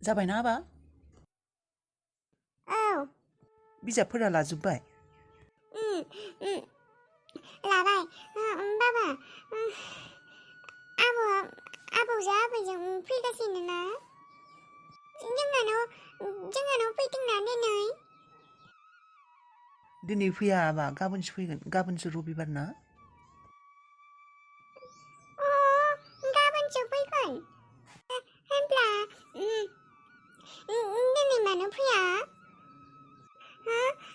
जाबायना आबा? औ बिजाबफोरा लाजोब्बाय? लाबाय बाबा आबौजों आबैजों फैगासिनो ना जोंहानाव फैदोंना दिनै फैया आबा, गाबोनसो फैगोन। गाबोनसो रबिबार ना? गाबोनसो फैगोन होनब्ला दिनै मानो फैया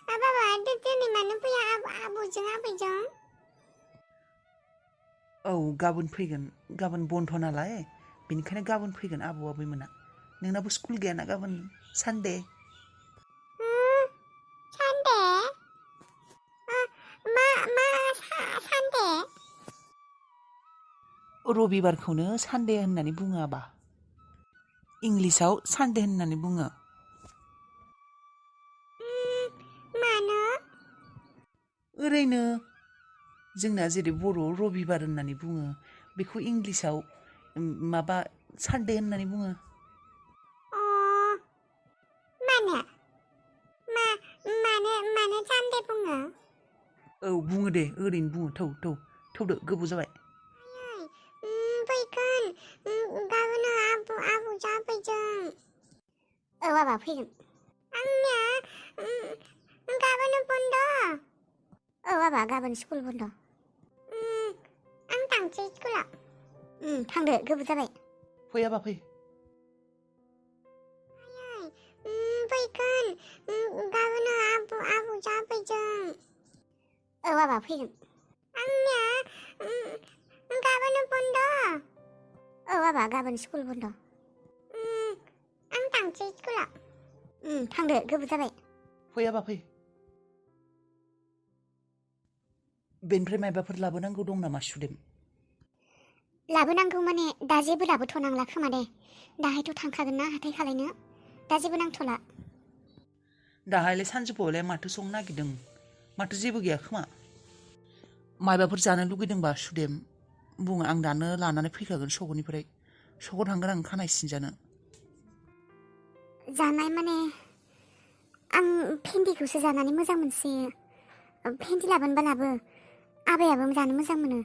बाबा दिनै मानो फैया आबौजों आबैजों? औ गाबोन फैगोन। गाबोन बन्द' नालाय बेनिखायनो गाबोन फैगोन आबौ आबैमोना। नोंनाबो स्कुल गैयाना गाबोन सानडे? सानडे? मा सानडे? रबिबारखौनो सानडे होननानै बुङो आबा। इंलिसाव सानडे होननानै बुङो। मानो? ओरैनो जोंना जेरै बर'आव रबिबार होननानै बुङो, बेखौ इंलिसाव माबा सानडे होननानै बुङो। मानो सानडे बुङो? औ बुङो दे, ओरैनो बुङो। थौदो गोबाव जाबाय। फैगोन गाबोन आबौजों आबैजों। औ बाबा फैगोन। आंनिया गाबोन बन्द'। औ बाबा गाबोन स्कुल बन्द'। आं थांसै स्कुलाव। थांदो गोबाव जाबाय। फै आबा फै। फैगोन गाबोन आबौजों आबैजों। औ बाबा फैगोन। आंनिया गाबोन बन्द'। औ बाबा गाबोन स्कुल बन्द'। आं थांसै स्कुलाव। थांदो गोबाव जाबाय। फै आबा फै। बेनिफ्राय मायबाफोर लाबोनांगौ दं नामा सुदेम? लाबोनांगौ माने दा जेबो लाबोथ'नांला खोमा दे। दाहायथ' थांखागोन ना हाथाय खालायनो। दा जेबो नांथ'ला। दाहायलाय सानजौफुआवलाय माथो संनो नागिरदों? माथो जेबो गैया खोमा? मायबाफोर जानो लुगैदोंबा सुदेम बुं, आं दानो लानानै फैखागोन सकनिफ्राय। सकाव थांगोन आं खानाय सिनजानो। जानाय माने आं भेन्दिखौसो जानानै मोजां मोनसोयो। भेन्दि लाबोनोबा लाबो, आबायाबो जानो मोजां मोनो।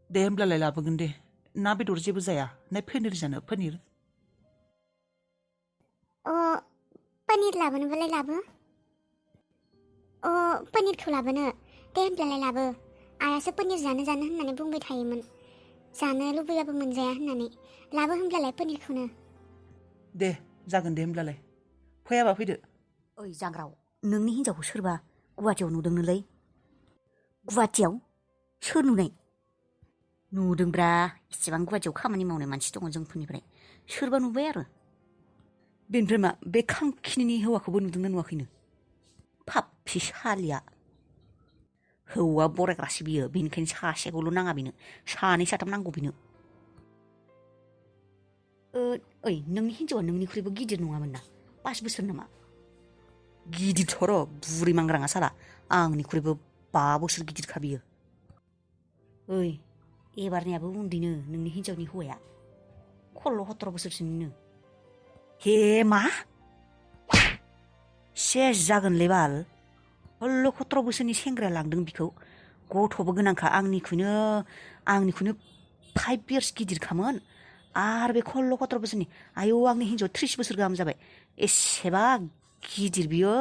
दे होमब्लालाय लाबोगोन दे। ना बेदर जेबो जाया ना पनिर जानो? पनिर पनिर लाबोनोबालाय लाबो। पनिरखौ लाबोनो दे होनब्लालाय लाबो। आइयासो पनिर जानो होननानै बुंबाय थायोमोन। जानो लुबैयाबो मोनजाया होननानै। लाबो होनब्लालाय पनिरखौनो। दे जागोन दे होमब्लालाय। फैयाबा फैदो। ओइ जांग्राव, नोंनि हिन्जावखौ सोरबा गुवाहाटियाव नुदोंनोलै। गुवाहाटियाव? सोर नुनाय? नुदोंब्रा, इसेबां गुवाहाटियाव खामानि मावनाय मानसि दङ जोंफोरनिफ्राय। सोरबा नुबाय आरो। बेनिफ्राय मा बे खांखिनिनि हौवाखौबो नुदोंना नुवाखैनो? फाफि सालिया। हौवा बरायग्रासो बियो, बेनिखायनो सासेखौल' नाङा बेनो, सानै साथाम नांगौ बेनो। ओइ नोंनि हिन्जावा नोंनिख्रुइबो गिदिर नङामोन ना? 5 बोसोर नामा? गिदिरथ'र' बुरि मांग्राङा साला, आंनिख्रुइबो 5 बोसोर गिदिरखा बियो। ओइ एबारनियाबो उन्दैनो नोंनि हिन्जावनि हौवाया, 16-17 बोसोरसोनिनो। हे मा? सेस जागोनलै बाल। 16-17 बोसोरनि सेंग्राया लांदों बिखौ। गथ'बो गोनांखा, आंनिख्रुइनो 5 इयार्स गिदिरखामोन। आरो बे 16-17 बोसोरनि, आयौ आंनि हिन्जावआ 30 बोसोर गाहाम जाबाय। एसेबां गिदिर बियो।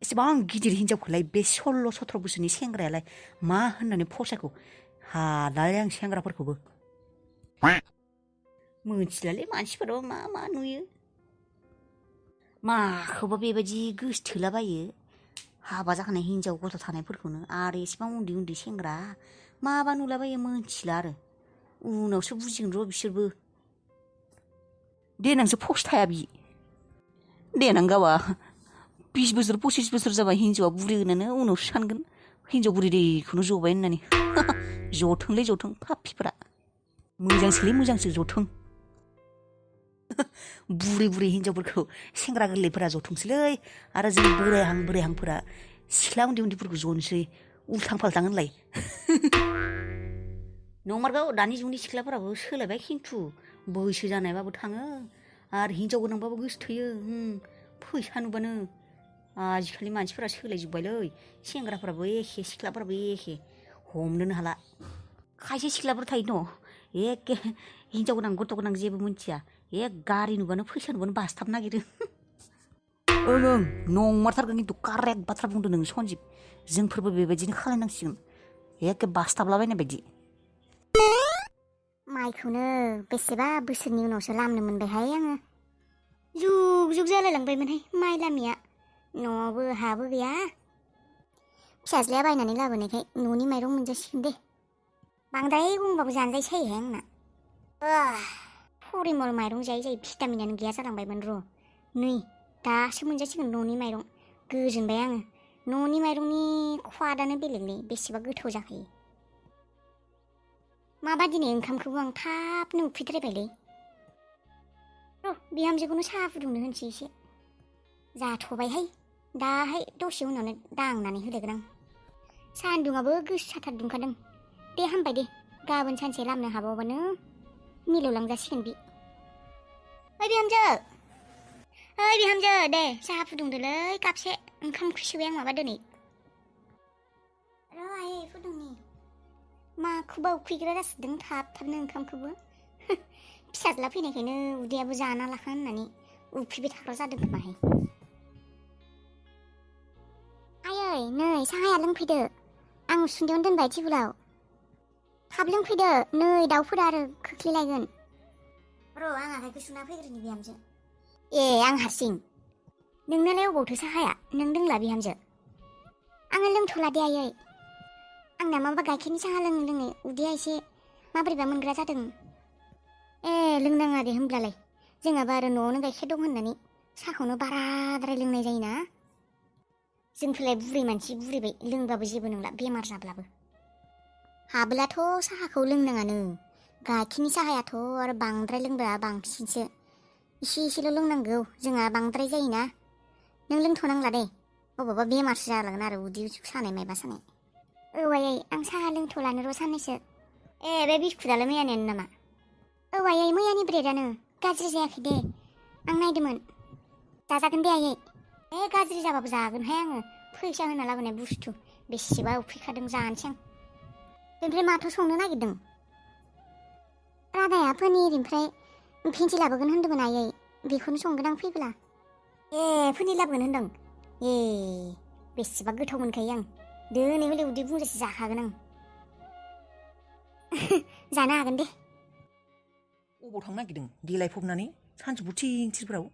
एसेबां गिदिर हिन्जावखौलाय बे 16-17 बोसोरनि सेंग्रायालाय मा होननानै फसायखौ? हालालै आं सेंग्राफोरखौबो। मोनथिलालै मानसिफोराबो मा नुयो। माखौबा बेबायदि गोसोथोलाबायो। हाबा जाखानाय हिन्जाव गथ' थानायफोरखौनो आरो एसेबां उन्दै सेंग्रा माबा नुलाबायो, मोनथिला आरो। उनावसो बुजिगोन र' बिसोरबो। देनांसो फस्थाया बि। देनां गावा 20 बोसोर 25 बोसोर जाबा हिन्जावआ बुरि होनोनो उनावसो सानगोन हिन्जाव बुरि दैखौनो जबाय होननानै। जथोंलै जथों फाफिफोरा। मोजांसो जथों। बुरि हिन्जावफोरखौ सेंग्रा गोरलैफोरा जथोंसैलै, आरो जों बोरायहांफोरा सिख्ला उन्दैफोरखौ जनोसै उल्थां फाल्थां होनलाय। नंमारगौ, दानि जुगनि सिख्लाफोराबो सोलायबाय खिन्थु बैसो जानायबाबो थाङो। आरो हिनजाव गोनांबाबो गोसो थोयो फैसा नुबानो आजिखालि मानसिफोरा सोलायजोब्बायलै सेंग्राफोराबो एखे सिख्लाफोराबो एखे हमनोनो हाला खायसे सिख्लाफोर थायो न' एखे हिनजाव गोनां गथ' गोनां जेबो मिथिया गारि नुबानो फैसा नुबानो बासथाब नागिरो ओं नंमारथारगोन खिन्थु कारेक्ट बाथ्रा बुंदों नों सन्जिब जोंफोरबो बेबायदिनो खालायनांसिगोन एखे बासथाबलाबायनाय बायदि माइखौनो बेसेबा बोसोरनि उनावसो लामनो मोनबायहाय आङो जुग जुग जालायलांबायमोनहाय माइ लामिया न'आवबो हाबो गैया फिसाज्लाया बायनानै लाबोनायखाय न'नि माइरं मोनजासिगोन दे बांद्राय बुंबाबो जानजाय सायोहाय आंना फरिमल माइरं जायै जायै भिटामिनानो गैया जालांबायमोन र' नै दासो मोनजासिगोन न'नि माइरं गोजोनबाय आङो न'नि माइरंनि खवादानो बेलेगलै बेसेबा गोथाव जाखायो माबा दिनै ओंखामखौबो आं थाबनो उखैद्रायबायलै र' बिहामजोखौनो साहा फुदुंनो होनसै एसे जाथ'बायहाय दाहाय दसे उनावनो दांनानै होलायगोन आं सान्दुङाबो गोसाथार दुंखादों दे हामबाय दे गाबोन सानसे लामनो हाबावबानो मिलौलांजासिगोन बि ओइ बिहामजो दे साहा फुदुंदोलै कापसे ओंखाम उखैसोबाय आं माबा दिनै र' आयै फुदुंनि माखौबा उखैग्रा जासिगोन थाबनो ओंखामखौबो फिसाज्ला फैनायखायनो उदैयाबो जाना लाखा होननानै उखैबाय थाग्रा जादों खोमाहाय आयै नै साहाया लोंफैदो आं उसुन्दैयावनो दोनबाय टेबोलाव थाब लोंफैदो नै दाउफोरा आरो खोख्लैलायगोन र' आं आखाइखौ सुना फैग्रोनि बिहामजो ए आं हारसिं नोंनालाय अबावथो साहाया नों लोंला बिहामजो आङो लोंथ'ला दे आयै आंना माबा गाइखेरनि साहा लोङै उदैया एसे माबोरैबा मोनग्रा जादों ए लोंनाङा दे होमब्लालाय जोंहाबो आरो न'आवनो गाइखेर दं होननानै साहाखौनो बाराद्राय लोंनाय जायोना जोंफोरलाय बुरै मानसि बुरैबाय लोंबाबो जेबो नंला बेमार जाब्लाबो हाबोलाथ' साहाखौ लोंनाङानो गाइखेरनि साहायाथ' आरो बांद्राय लोंबा बांसिनसो एसेल' लोंनांगौ जोंहा बांद्राय जायोना नों लोंथ'नांला दे अबावबा बेमारसो जालांगोन आरो उदै सानाय मायबा सानाय औ आयै आं साहा लोंथ'लानो र' साननैसो ए बे बिस्कुटालाय मैयानियानो नामा औ आयै मैयानि ब्रेडानो गाज्रि जायाखै दे आं नायदोंमोन जाजागोन दे आयै गाज्रि जाबाबो जागोनहाय आङो फैसा होना लाबोनाय बुस्थु बेसेबा उखैखादों जानोसै आं ओमफ्राय माथो संनो नागिरदों रादाया पनिर ओमफ्राय भेन्डि लाबोगोन होन्दोंमोन आयै बेखौनो संगोन आं फैब्ला ए पनिर लाबोगोन होन्दों ए बेसेबा गोथाव मोनखायो आं दिनै हले उदै बुंजासे जाखागोन आं जानो हागोन दे अबाव थांनो नागिरदों देलायफबनानै सानजौफु थिंफोराव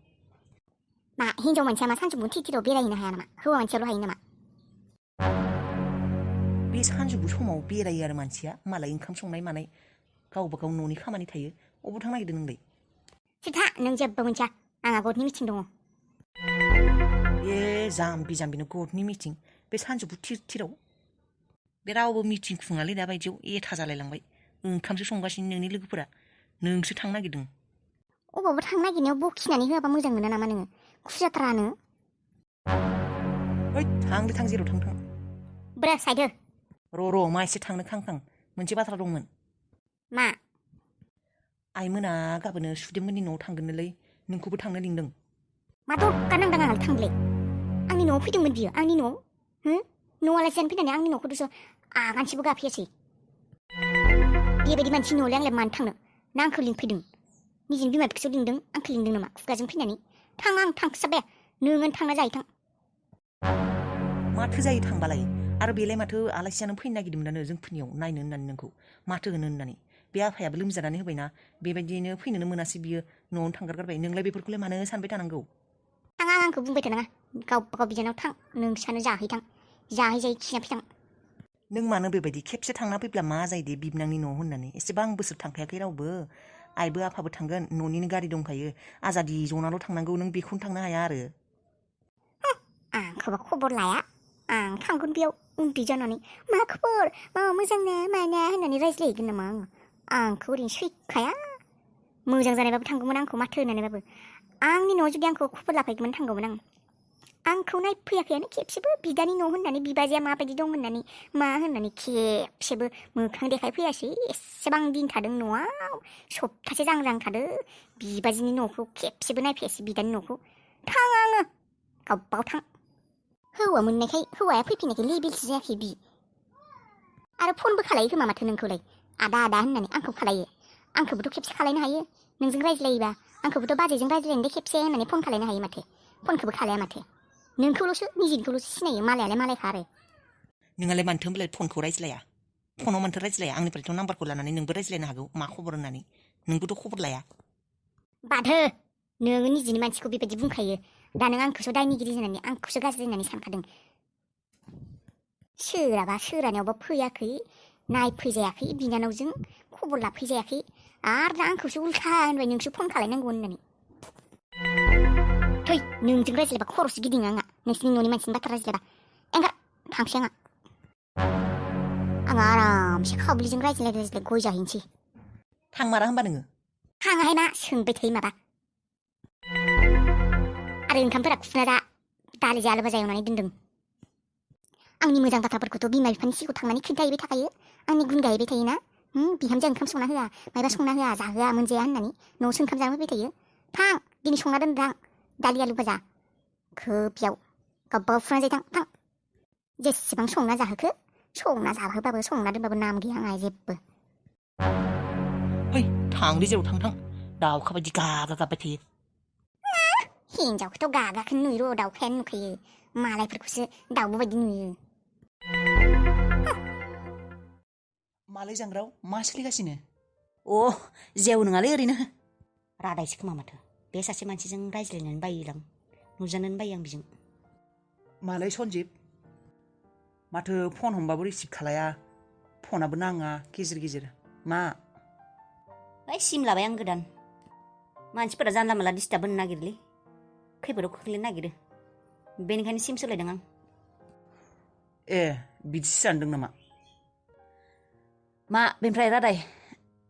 मा हिनजाव मानसिया मा सानजौफु थिराव बेरायहैनो हाया नामा हौवा मानसियाल' हायो नामा बे सानजौफु समाव बेरायो आरो मानसिया मालाय ओंखाम संनाय मानाय गावबा गाव न'नि खामानि थायो अबाव थांनो नागिरदों नोंलाय सिथा नों जेबो मोनथिया आंहा गथनि मिथिं दङ ए जाम्बिनो गथनि मिथिं बे सानजौफु थिराव बे रावबो मिथिं खुङालै दा बायदियाव एथा जालायलांबाय ओंखामसो संगासिनो नोंनि लोगोफोरा नोंसो थांनो नागिरदों अबावबा थांनो नागिरनायाव बखिनानै होआबा मोजां मोना नामा नोङो खुजाथारानो ओइ थां जेराव थां ब्रा साइदो र' मा एसे थांनो खां मोनसे बाथ्रा दंमोन मा आइमोना गाबोनो सुदेममोननि न'आव थांगोननोलै नोंखौबो थांनो लिंदों मा दरकार नांदों आंहा थांलै आंनि न'आव फैदोंमोन बियो आंनि न'आव न'आलाय जानो फैनानै आंनि न'खौसो आगानसेबो गाफैयासै बेबायदि मानसि न'आवलाय आंलाय मानो थांनो ना आंखौ लिंफैदों निजेनि बिमा बिफाखौ लिंदों आंखौ लिंदों नामा खुगाजों फैनानै आं थांखोसाबाय नोङो थांना जाहैथां माथो जायो थांबालाय आरो बेलाय माथो आलासि जानो फैनो नागिरदोंमोनानो जोंफोरनियाव नायनो होननानै नोंखौ माथो होनो होननानै बे आफायाबो लोमजानानै होबायना बेबायदिनो फैनोनो मोनासै बियो न'आवनो थांगारगारबाय नोंलाय बेफोरखौलाय मानो सानबाय थानांगौ आंखौ बुंबाय थानाङा गावबा गाव बिजानाव थां नोंसानो जाहैथां जाहैजायै खिना फैथां नों मानो बेबायदि खेबसे थांना फैब्ला मा जायो दे बिबनांनि न' होननानै एसेबां बोसोर थांखायाखै रावबो आइबो आफाबो थांगोन न'निनो गारि दंखायो आजादि जनाल' थांनांगौ नों बेखौनो थांनो हाया आरो आंखौबा खबर लाया आं थांगोन बेयाव उन्दै जानानै मा खबर मामा मोजांना माना होननानै रायज्लायहैगोन नामा आंखौ ओरैनो सैखाया मोजां जानायबाबो थांगौमोन आंखौ माथो होनानैबाबो आंनि न'आव जुदि आंखौ खबर लाफैगौमोन थांगौमोन आं आंखौ नायफैयाखैयानो खेबसेबो बिदानि न' होननानै बिबाजैया माबायदि दं होननानै मा होननानै खेबसेबो मोखां देखायफैयासै एसेबां दिन थादों न'आव सप्तासे जांजां थादों बिबाजैनि न'खौ खेबसेबो नायफैयासै बिदानि न'खौ थाङा आङो गावबागाव थां हौवा मोननायखाय हौवाया फैफिननायखाय लेबेलसो जायाखै बि आरो फनबो खालायो खोमा माथो नोंखौलाय आदा आदा होननानै आंखौ खालायो आंखौबोथ' खेबसे खालायनो हायो नोंजों रायज्लायोबा आंखौबोथ' बाजैजों रायज्लायनो दे खेबसे होननानै फन खालायनो हायो माथो फनखौबो खालाया माथो नोंखौल'सो निजिनिखौल'सो सिनायो मालायालाय मालायखा आरो नोंहालाय मानोथो होमबालाय फनखौ रायज्लाया फनाव मानोथो रायज्लाया आंनिफ्रायथ' नाम्बारखौ लानानै नोंबो रायज्लायनो हागौ मा खबर होननानै नोंबोथ' खबर लाया बाधो नोङो निजिनि मानसिखौ बेबायदि बुंखायो दा नों आंखौसो दायनिगिरि होननानै आंखौसो गाज्रि होननानै सानखादों सोराबा सोरानायावबा फैयाखै नायफैजायाखै बिनानावजों खबर लाफैजायाखै आरो दा आंखौसो उल्था होनबाय नोंसो फन खालायनांगौ होननानै थै नोंजों रायज्लायबा खर'सो गिदिङो आंहा नोंसिनि न'नि मानसिनि बाथ्रा रायज्लायबा एंगार थांसै आंहा आरामसे खावब्लिजों रायज्लाय गय जाहैनोसै थांमारा होमबा नोङो थाङाहाय मा सोंबाय थायो माबा आरो ओंखामफोरा खुना दा दालिजों आलु भाजा एवनानै दोनदों आंनि मोजां बाथ्राफोरखौथ' बिमा बिफानि सिगाङाव थांनानै खिन्थाहैबाय थाखायो आंनि गुन गायबाय थायोना बिहामजोआ ओंखाम संना होआ मायबा संना होआ जाहोआ मोनजाया होननानै न'आवसो ओंखाम जानो फैबाय थायो थां दिनै संना दोनदां दालि आलु भाजा खोबियाव गावबागाव फुना जायो थां जेसेबां संना जाहोखो संना जाहोबाबो संना दोनबाबो नाम गैया आंहा जेबो ओइ थांदे जेराव थां दाउखा बायदि गागा गाबबाय थायो हिन्जावखौथ' गागाखौनो नुयो र' दाउखायानो नुखायो मालायफोरखौसो दाउब' बायदि नुयो मालाय जांग्राव मा सोलिगासिनो जेव नङालै ओरैनो रादायसो खोमा माथो बे सासे मानसिजों रायज्लायनानै बायोलां नुजानोनो बायो आं बिजों मालाय सन्जिब माथो फन हमबाबो रिसिभ खालाया फनाबो नाङा गेजेर गेजेर मा ओइ सिम लाबाय आं गोदान मानसिफोरा जानला मानला डिस्टार्ब होनो नागिरोलै खैफोदाव खोख्लैनो नागिरो बेनिखायनो सिम सोलायदों आं बिदिसो सानदों नामा मा बेनिफ्राय रादाय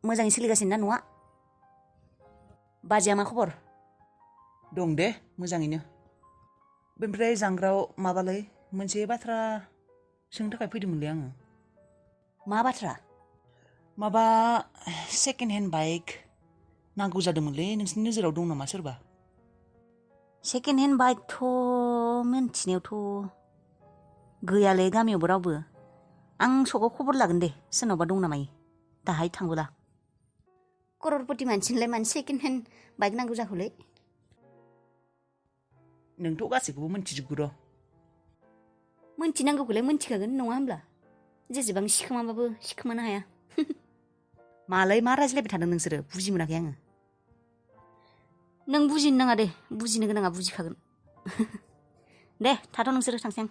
मोजाङै सोलिगासिनो ना न'आ बाजैया मा खबर दं दे मोजाङैनो बेनिफ्राय जांग्राव माबालै मोनसे बाथ्रा सोंनो थाखाय फैदोंमोनलै आङो मा बाथ्रा माबा सेकेन्ड हेन्ड बाइक नांगौ जादोंमोनलै नोंसिनि नोजोराव दं नामा सोरबा सेकेन्ड हेन्ड बाइकथ' मिन्थिनायावथ' गैयालै गामियावबो रावबो आं सकआव खबर लागोन दे सोरनावबा दं नामायो दाहाय थांबोला कररपति मानसिनोलाय मानो सेकेन्ड हेन्ड बाइक नांगौ जाखोलै नोंथ' गासैखौबो मिन्थिजोबगौ र' मिन्थिनांगौखौलाय मिन्थिखागोन नङा होमब्ला जेसेबां सिखोमाबाबो सिखोमानो हाया मालाय मा रायज्लायबाय थादों नोंसोरो बुजि मोनाखै आङो नों बुजिनो नाङा दे बुजिनो गोनाङा बुजिखागोन दे थाथ' नोंसोरो थांसै आं